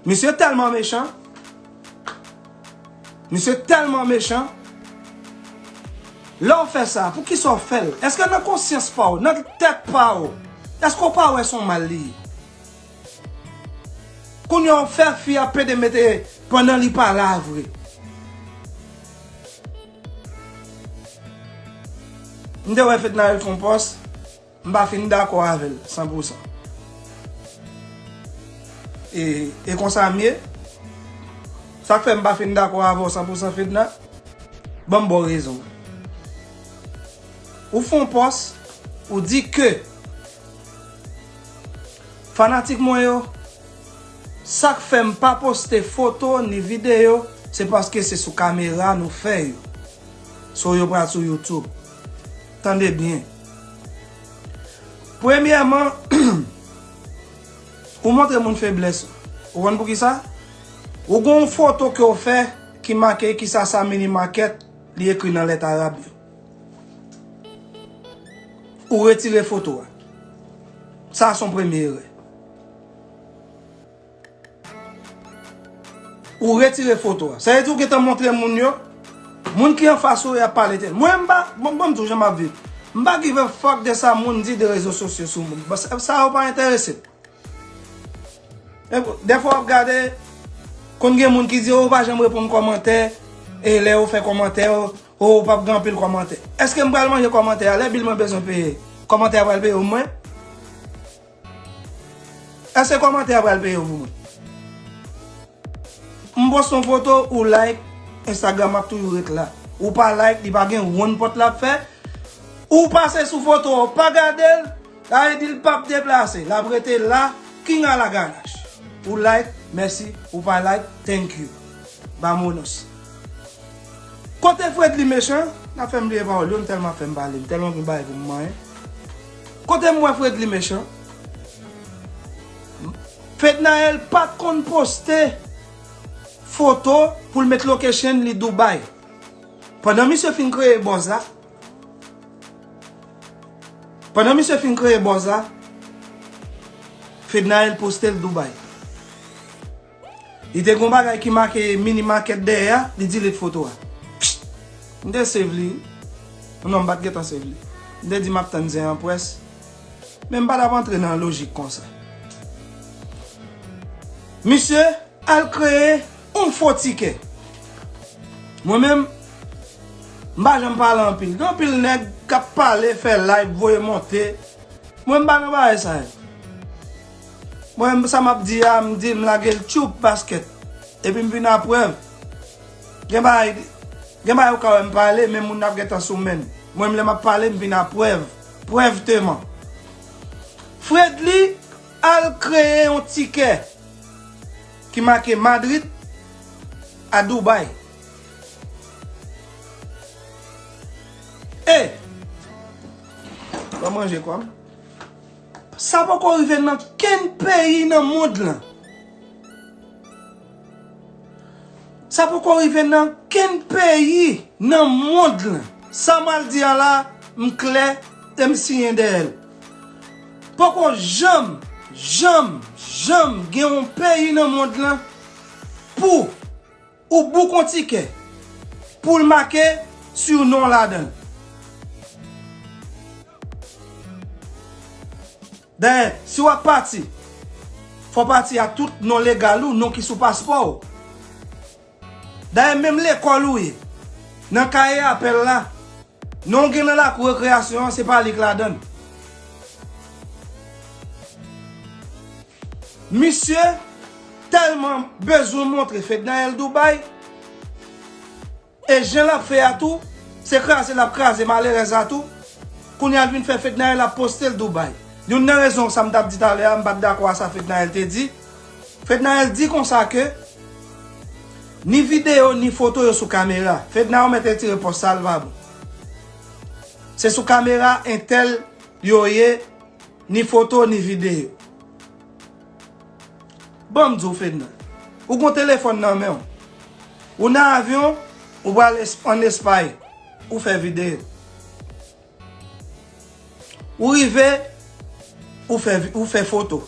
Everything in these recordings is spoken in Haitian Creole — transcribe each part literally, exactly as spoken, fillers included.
Misye tèlman mechan. Misye tèlman mechan. Lè w fè sa, poukisa w fè l? Èske nan konsyans pa w, nan tèt pa w, èske w pa wè se yon mal li ye? Kounye a w fè fi a pede mete pandan li pa la vre. M te wè Fednaelle fè yon pòs, m pa fin dakò avè l san pou san. E, e konsa m ye. Sa k fè m pa fin dakò avè w san pou san, Fedna? Ban m ba w rezon. Ou fè yon pòs, ou di ke fanatik mwen yo, sa k fè m pa poste foto ni videyo, se paske se sou kamera nou fè yo. So yo pral sou YouTube. Tande byen. Premyèman, ou montre moun feblès ou. Ou konn poukisa? Ou gen yon foto ke w fè ki make kisa sa mini market li ekri nan lèt arab yo. Ou retire foto a. Sa se yon premye erè. Ou retire foto a. Sa vle di ou gentan montre moun yo. Moun ki anfas ou y ap pale tèl. Mwen m pa, bon, bon, m di w jan m ap viv. M pa give a fuck de sa moun di de rezo sosyo sou moun. Bon, sa, sa yo pa enterese m. E, dèfwa w ap gade, konn gen moun ki di, "Oh, ou pa janm reponn kòmantè, e lè yo fè kòmantè, oh, oh, ou p ap gen anpil kòmantè." Èske m pral manje kòmantè a? Lè bil mwen bezwen peye, kòmantè a pral peye pou mwen? Èske kòmantè a pral peye pou mwen? M poste yon foto, ou like, Instagram ap toujou ret la. Ou pa like, li pa gen wonn pòt l ap fè. Ou pase sou foto a, ou pa gade l, sa vle di l p ap deplase. L ap rete la, king a la ganache. Ou like, mèsi. Ou pa like, thank you. Vamonos. Kote Fredly mechan? N ap fè m bliye pawòl yo, m tèlman fè m pale, m tèlman gen bagay pou m manyen. Kote m wè Fredly mechan? Fednaelle pa t konn poste foto pou l met location li Dubai. Pandan misye fin kreye buzz la, pandan misye fin kreye buzz la, Fednaelle poste l Dubai. Li te gon bagay ki make mini market dèyè a, li delete foto a. M te save li. Non, m pa t gentan save li. M te di m ap tann zen an près. Men m pa t ap antre nan lojik konsa. Misye al kreye yon fo tikè. Mwen menm, m pa janm pale anpil. Gen anpil nèg k ap pale, fè live, voye monte. Mwen, m pa nan bagay sa yo. Mwen, sa m ap di a, m di m lage l tchoup basket. Epi m vin a prèv. Gen bagay, gen bagay ou ka wè m pale, men moun ap gentan sou men m. Mwen, lè m ap pale, m vin a prèv. Prèv teman. Fredly al kreye yon tikè ki make Madrid a Dubai. E, ban manje kwa m. Sa poko rive nan kenn peyi nan mond lan. Sa poko rive nan kenn peyi nan mond lan. Sa m al di a la, m klè e m siyen dèyè l. Poko janm, janm, janm gen yon peyi nan mond lan pou ou bouk yon tikè pou l make surnom w ladan l. Dayè, si w ap pati, fò w pati ak tout non legal ou, non ki sou paspò w. Dayè, menm lekòl ou ye, nan kaye apèl la, non w gen nan lakou rekreyasyon an, se pa li k ladan l. Misye tèlman bezwen montre Fednaelle Dubai, e jan l ap fè a tou, se kraze l ap kraze malerèz la tou. Kounye a l vin fè Fednaelle ap poste l Dubai. Youn nan rezon sa m t ap di talè a, m pa t dakò a sa Fednaelle te di. Fednaelle di konsa ke ni videyo, ni foto yo sou kamera. Fedna, ou mèt retire pòs sa, l pa bon. Se sou kamera entèl yo ye, ni foto, ni videyo. Ban m di w, Fedna, ou gon telefòn nan men w. Ou nan avyon, ou pral Es-, ann Espay, ou fè videyo. Ou rive, ou fè vi-, ou fè foto.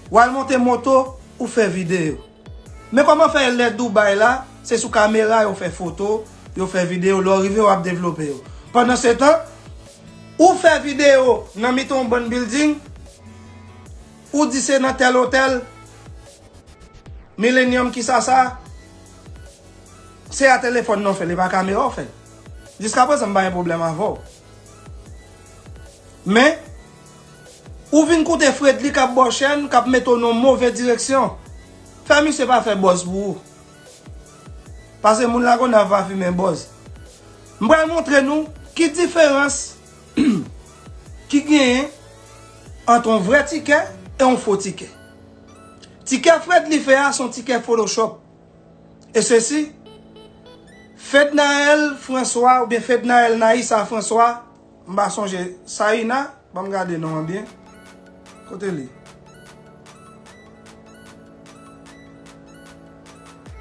W al monte moto, ou fè videyo. Men kòman fè lè Dubai la, se sou kamera yo fè foto, yo fè videyo, lè w rive w ap devlope yo. Pandan se tan, ou fè videyo nan mitan yon bann building, ou di se nan tèl otèl, Millennium kisa sa, se a telefòn nan w fè l, e pa kamera w fè l. Jiskaprezan m pa gen pwoblèm avè w. Men, ou vin koute Fredly k ap ba w chèn, k ap mete w nan yon move direksyon. Fè misye pa fè buzz pou ou. Paske moun Lagonav pa fimen buzz. M pral montre nou ki diferans ki genyen ant yon vrè tikè e yon fo tikè. Tikè Fredly fè a se yon tikè Photoshop. E sesi, Fednaelle François oubyen Fednaelle Naïssa François, m pa sonje, Saïna, ban m gade non an byen. Kote li?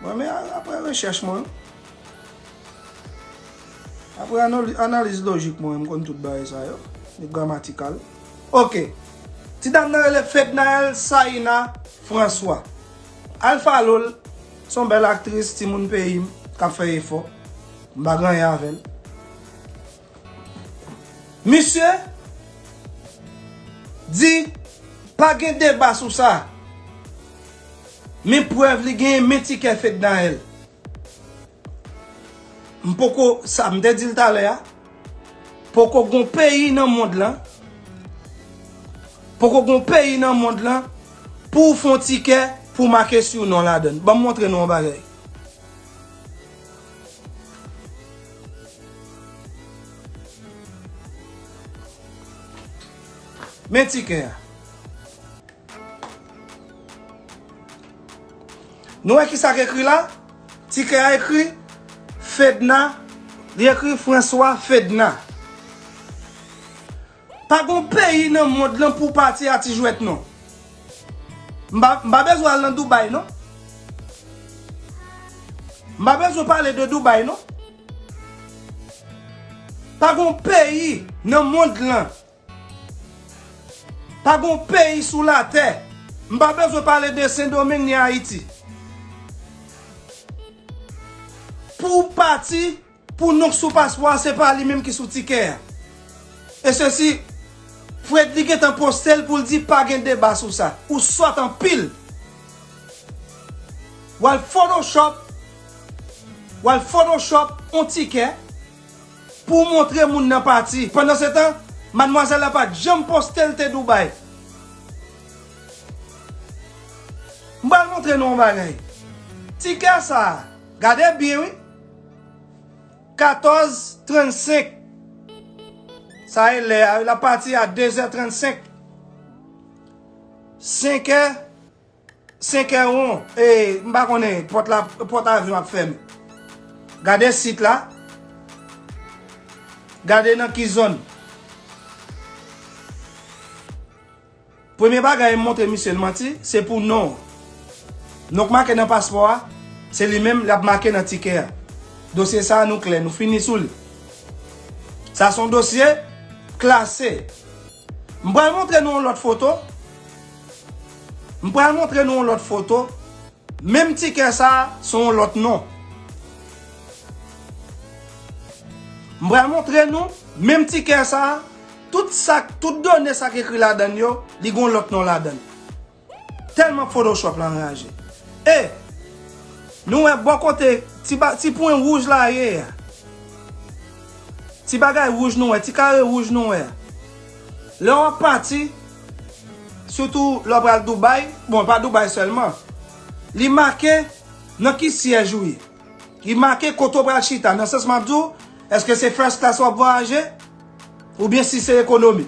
Mwen, men a-, apre rechèch mwen, apre anali-, analiz lojik mwen, m konn tout bagay sa yo, li gramatikal. Oke. Ti dam nan rele Fednaelle Saïna François. Al follow l, se yon bèl aktris, timoun peyi m, k ap fè efò. M pa gen anyen avè l. Misye di, pa gen deba sou sa. Men prèv li genyen, men tikè Fednaelle. M poko, sa m te di l talè a, poko gon peyi nan mond lan, poko gon peyi nan mond lan, pou w fè yon tikè, pou w make si w non ladann. Ban m montre nou yon bagay. Men tikè a. Nou wè kisa k ekri la? Tikè a ekri Fedna, li ekri François Fedna. Pa gon peyi nan mond lan pou pati a ti jwèt non. M pa, m pa bezwen al nan Dubai non. M pa bezwen pale de Dubai non. Pa gon peyi nan mond lan, pa gon peyi sou latè, m pa bezwen pale de Sendomeng ni Ayiti, pou w pati, pou non k sou paspò a, se pa li menm ki sou tikè a. E sesi, Fredly gentan poste l pou l di pa gen deba sou sa. Ou sòt anpil. W al Photoshop, w al Photoshop yon tikè pou w montre moun nan pati. Pandan se tan, madmwazèl la pa t janm poste l te Dubai. M pral montre nou yon bagay. Tikè sa a, gade byen wi. Katòz trannsenk. Sa e lè a, l ap pati a dezè trannsenk. Senkè, senkè won. E, m pa konnen, pòt la, pòt avyon ap fèmen. Gade sit la. Gade nan ki zòn. Premye bagay m montre misye l manti, se pou non. Non k make nan paspò a, se li menm l ap make nan tikè a. Dosye sa a nou klè, nou fini sou li. Sa se yon dosye klase. M pral montre nou yon lòt foto. M pral montre nou yon lòt foto. Menm tikè sa a, se yon lòt non. M pral montre nou, menm tikè sa a, tout sa, tout done sa k ekri ladann yo, li gon lòt non ladann. Tèlman Photoshop la anraje. E, nou wè bò kote, ti ba-, ti pwen wouj la ye a. Ti bagay wouj nou wè, ti kare wouj nou wè a. Lè w ap pati, sitou lè w pral Dubai, bon, pa Dubai sèlman, li make nan ki syèj ou ye. Li make kote w pral chita. Nan sans m ap di w, èske se first class w ap vwayaje? Oubyen si se ekonomi?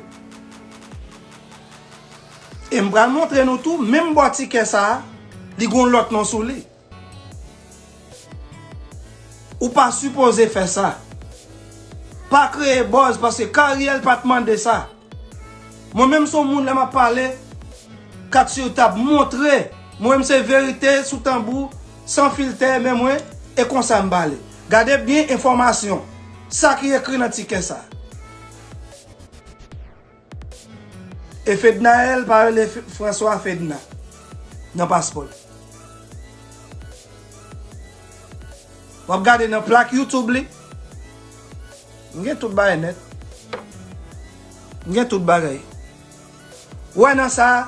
E m pral montre nou tou, menm bò tikè sa a, li gon lòt non sou li. Ou pa sipoze fè sa. Pa kreye buzz paske Kariel pa t mande sa. Mwen menm se yon moun lè m ap pale, kat sou tab montre. Mwen menm se verite sou tanbou, san filtè, men mwen, e konsa m pale. Gade byen enfòmasyon. Sa ki ekri nan tikè sa. E Fednaelle pa rele F-, François Fedna nan paspò l. W ap gade nan plak YouTube li. M gen tout bagay nèt. M gen tout bagay. Ou wè nan sa a,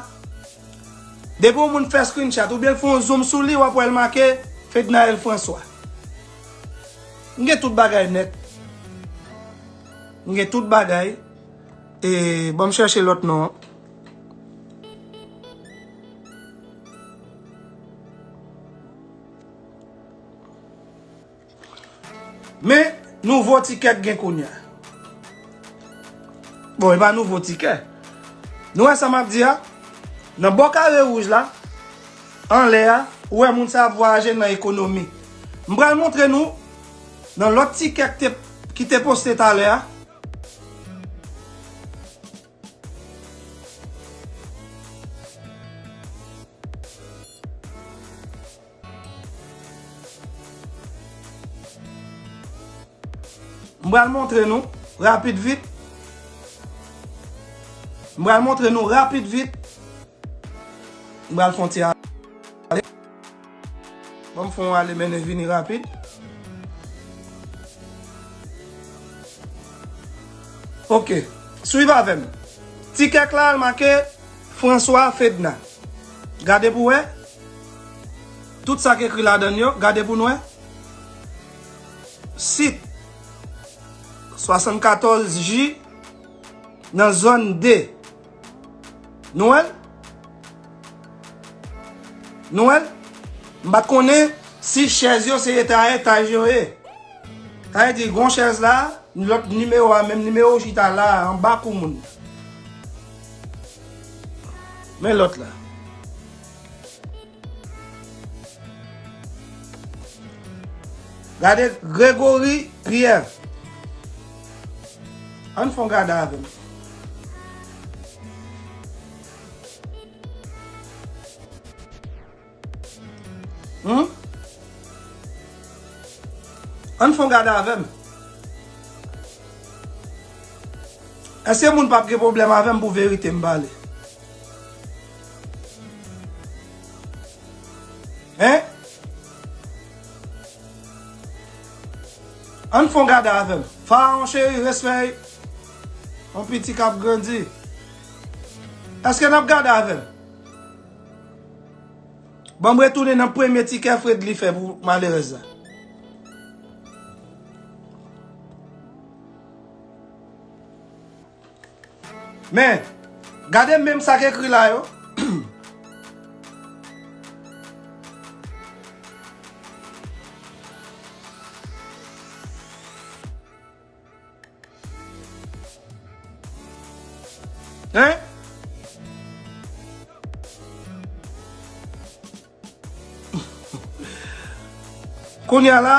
depi yon moun fè screenshot oubyen l fè yon zoom sou li, w ap wè l make Fednaelle François. M gen tout bagay nèt. M gen tout bagay. E, ban m chèche lòt non an. Men, nouvo tikè k gen kounye a. Bon, e pa nouvo tikè. Nou wè sa m ap di a? Nan bò kare wouj la, anlè a, ou wè moun sa ap vwayaje nan ekonomi. M pral montre nou nan lòt tikè ki te, ki te poste talè a. M pral montre nou rapid vit. M pral montre nou rapid vit. M pral fè yon ti ale. Ban m fè yon ale mennen vini rapid. Ok. Swiv avè m. Tikè k la, l make François Fedna. Gade pou wè. Tout sa k ekri ladan l yo, gade pou n wè. Sit swasannkatòz J nan zòn de. Nou wè l? Nou wè l? M pa t konnen si chèz yo se eta etaj yo ye. Sa vle di, gon chèz la, lòt nimewo a, menm nimewo chita la, anba kou moun. Men lòt la. Gade Gregory Pierre. Ann fè yon gade avè m. Hmm? Ann fè yon gade avè m. Èske moun p ap gen pwoblèm avè m pou verite m pale? Hein? Ann fè yon gade avè m. Farawon cheri, respè. Yon piti k ap grandi. Èske n ap gade avè m? Ban m retounen nan premye tikè Fredly fè pou malerèz la. Men, gade menm sa k ekri la yo. Hein? Kounye a la,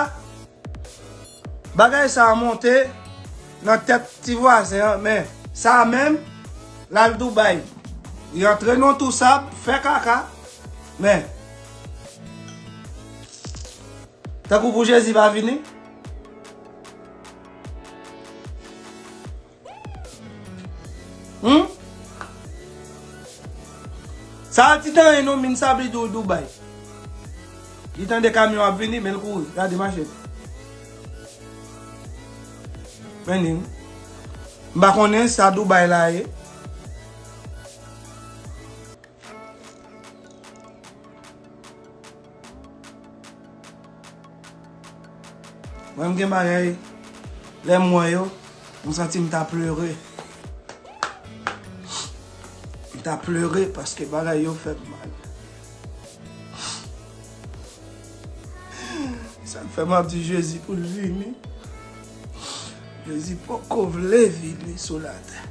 bagay sa a monte nan tèt ti vwazen an, men sa a menm, l al Dubai. Li antre nan tou sab, fè kaka, men tankou pou Jezi pa vini. Hmm? Sa a ti tan non, min sab li tou Dubai. Li tande kamyon ap vini, men l kouri. Gade machin. Men li. M pa konnen sa Dubai la ye. Mwen, m gen bagay, lè m wè yo, m santi m ta plere. M ta plere paske bagay yo fè m mal. Sa k fè m ap di Jezi pou l vini. Jezi poko vle vini sou latè.